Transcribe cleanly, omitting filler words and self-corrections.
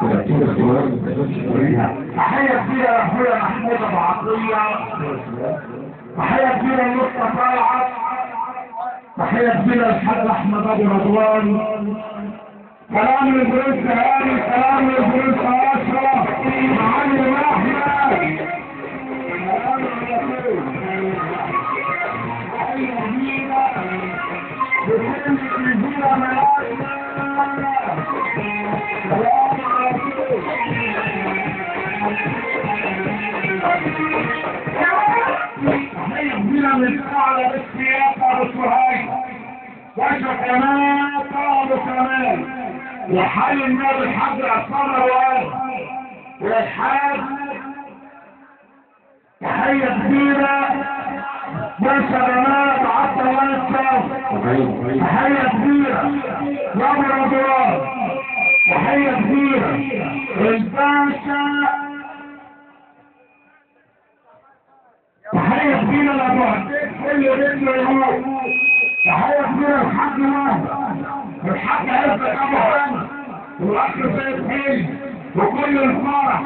تحية كبيرة لأخويا محمود أبو عطية، تحية كبيرة لمصطفى طلعت، تحية كبيرة للحاج أحمد أبو رضوان. سلام للبرنس هاني، سلام للبرنس أشرف، معلم أحمد. تحية كبيرة بكل الجزيرة ملاك. تحية كبيرة من الأعلى بالسياسة أبو سهيل، باشا كمال أبو كمال، وحي النبي الحاج عصام أبو آدم والحاج. تحية كبيرة باشا جمال عبد الله الصافي، تحية كبيرة يا أبو رضوان، تحية كبيرة الباشا، تحية كبيرة لأبو عبيد كل رجل يروح، تحية كبيرة للحاج وهبة، الحاج عزت أبو حمد، والأخ سيد حلمي وكل الفرح.